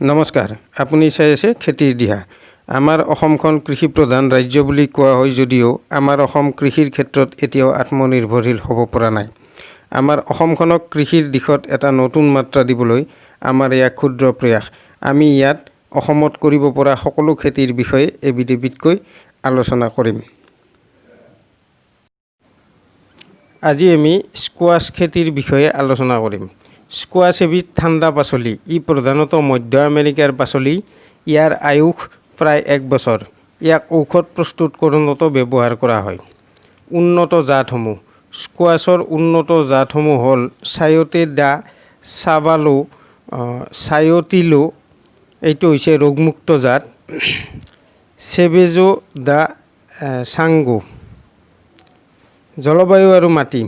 নমস্কাৰ, আপুনি চাই আছে খেতিৰ দিহা। আমাৰ অসমখন কৃষি প্ৰধান ৰাজ্য বুলি কোৱা হয় যদিও আমাৰ অসম কৃষিৰ ক্ষেত্ৰত এতিয়াও আত্মনিৰ্ভৰশীল হ'ব পৰা নাই। আমাৰ অসমখনক কৃষিৰ দিশত এটা নতুন মাত্ৰা দিবলৈ আমাৰ এয়া ক্ষুদ্ৰ প্ৰয়াস। আমি ইয়াত অসমত কৰিব পৰা সকলো খেতিৰ বিষয়ে এবিধ এবিধকৈ আলোচনা কৰিম। আজি আমি স্কোৱাছ খেতিৰ বিষয়ে আলোচনা কৰিম। স্কোৱাছ এবিধ ঠাণ্ডা পাচলি। ই প্ৰধানতঃ মধ্য আমেৰিকাৰ পাচলি। ইয়াৰ আয়ুস প্ৰায় এক বছৰ। ইয়াক ঔষধ প্ৰস্তুতকৰণতো ব্যৱহাৰ কৰা হয়। উন্নত জাতসমূহ: স্কোৱাছৰ উন্নত জাতসমূহ হ'ল চায়োটে দা চাবালো, চায়োটিলো, এইটো হৈছে ৰোগমুক্ত জাত, চেবেজো দা চাংগো। জলবায়ু আৰু মাটি: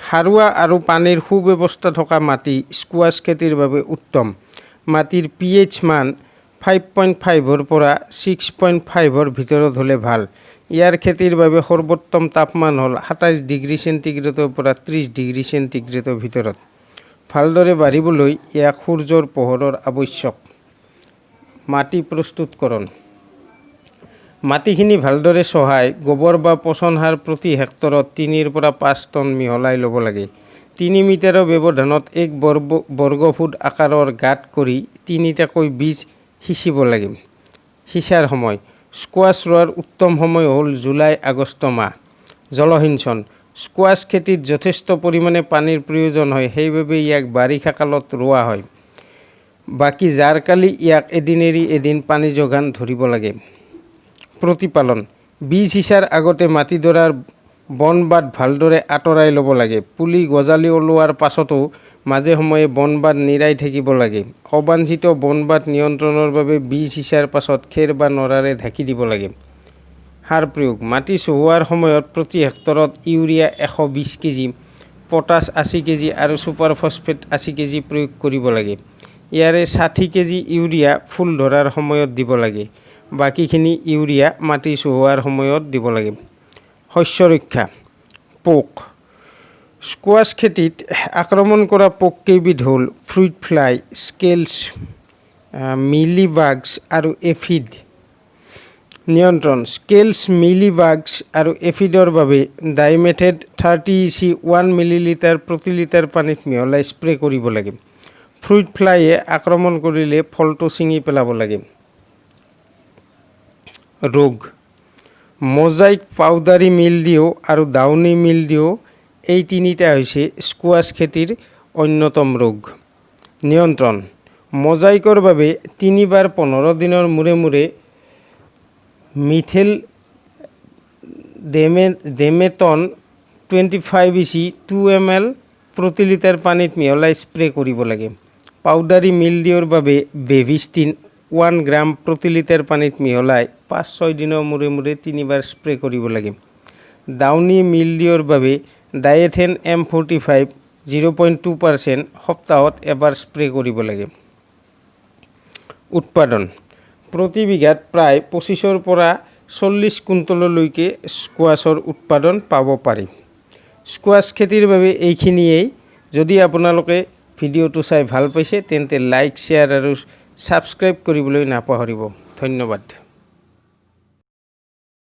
সাৰুৱা আৰু পানীৰ সুব্যৱস্থা থকা মাটি স্কোৱাছ খেতিৰ বাবে উত্তম। মাটিৰ পিএইচ মান 5.5ৰ পৰা 6.5ৰ ভিতৰত হ'লে ভাল। ইয়াৰ খেতিৰ বাবে সৰ্বোত্তম তাপমান হ'ল 27 ডিগ্ৰী চেণ্টিগ্ৰেডৰ পৰা 30 ডিগ্ৰী চেণ্টিগ্ৰেডৰ ভিতৰত। ভালদৰে বাঢ়িবলৈ ইয়াক সূৰ্যৰ পোহৰৰ আৱশ্যক। মাটি প্ৰস্তুতকৰণ: মাটিখিনি ভালদৰে চহাই গোবৰ বা পচন সাৰ প্ৰতি হেক্টৰত 3ৰ পৰা 5 টন মিহলাই ল'ব লাগে। 3 মিটাৰৰ ব্যৱধানত এক বৰ্গফুট আকাৰৰ গাঁত কৰি তিনিটাকৈ বীজ সিঁচিব লাগে। সিঁচাৰ সময়: স্কোৱাছ ৰোৱাৰ উত্তম সময় হ'ল জুলাই আগষ্ট মাহ। জলসিঞ্চন: স্কোৱাছ খেতিত যথেষ্ট পৰিমাণে পানীৰ প্ৰয়োজন হয়, সেইবাবে ইয়াক বাৰিষা কালত ৰোৱা হয়। বাকী জাৰকালি ইয়াক এদিন এৰি এদিন পানী যোগান ধৰিব লাগে। প্ৰতিপালন: বীজ সিঁচাৰ আগতে মাটিডৰাৰ বন বাত ভালদৰে আঁতৰাই ল'ব লাগে। পুলি গজালি ওলোৱাৰ পাছতো মাজে সময়ে বন বাত নিৰাই থাকিব লাগে। অবাঞ্ছিত বন বাত নিয়ন্ত্ৰণৰ বাবে বীজ সিঁচাৰ পাছত খেৰ বা নৰাৰে ঢাকি দিব লাগে। সাৰ প্ৰয়োগ: মাটি চহোৱাৰ সময়ত প্ৰতি হেক্টৰত ইউৰিয়া 120 কেজি, পটাছ 80 কেজি আৰু ছুপাৰ ফছফেট 80 কেজি প্ৰয়োগ কৰিব লাগে। ইয়াৰে 60 কেজি ইউৰিয়া ফুল ধৰাৰ সময়ত দিব লাগে। বাকীখিনি ইউৰিয়া মাটি চহোৱাৰ সময়ত দিব লাগে। শস্য ৰক্ষা পোক: স্কোৱাছ খেতিত আক্ৰমণ কৰা পোককেইবিধ হ'ল ফ্ৰুইট ফ্লাই, স্কেলছ, মিলিবাগছ আৰু এফিড। নিয়ন্ত্ৰণ: স্কেলছ, মিলিবাগছ আৰু এফিডৰ বাবে ডাইমেথেট 30 EC 1 millilitre প্ৰতি লিটাৰ পানীত মিহলাই স্প্ৰে কৰিব লাগে। ফ্ৰুইট ফ্লাইয়ে আক্ৰমণ কৰিলে ফলটো ছিঙি পেলাব লাগে। ৰোগ: মোজাইক, পাউডাৰী মিলডিউ আৰু ডাউনী মিলডিউ, এই তিনিটা হৈছে স্কোৱাছ খেতিৰ অন্যতম ৰোগ। নিয়ন্ত্ৰণ: মোজাইকৰ বাবে তিনিবাৰ 15 দিনৰ মূৰে মূৰে methyl demeton 25 EC 2 ml প্ৰতি লিটাৰ পানীত মিহলাই স্প্ৰে কৰিব লাগে। পাউডাৰী মিলডিউৰ বাবে বেভিষ্টিন 1 গ্ৰাম প্ৰতি লিটাৰ পানীত মিহলাই 5-6 দিনৰ মূৰে মূৰে তিনিবাৰ স্প্ৰে কৰিব লাগে। ডাউনী মিলডিউৰ বাবে ডায়েথেন এম 45 0.2% সপ্তাহত এবাৰ স্প্ৰে কৰিব লাগে। উৎপাদন: প্ৰতি বিঘাত প্ৰায় 25ৰ পৰা 40 কুইণ্টললৈকে স্কোৱাছৰ উৎপাদন পাব পাৰি। স্কোৱাছ খেতিৰ বাবে এইখিনিয়েই। যদি আপোনালোকে ভিডিঅ'টো চাই ভাল পাইছে, তেন্তে লাইক, শ্বেয়াৰ আৰু ছাবস্ক্ৰাইব কৰিবলৈ নাপাহৰিব। ধন্যবাদ।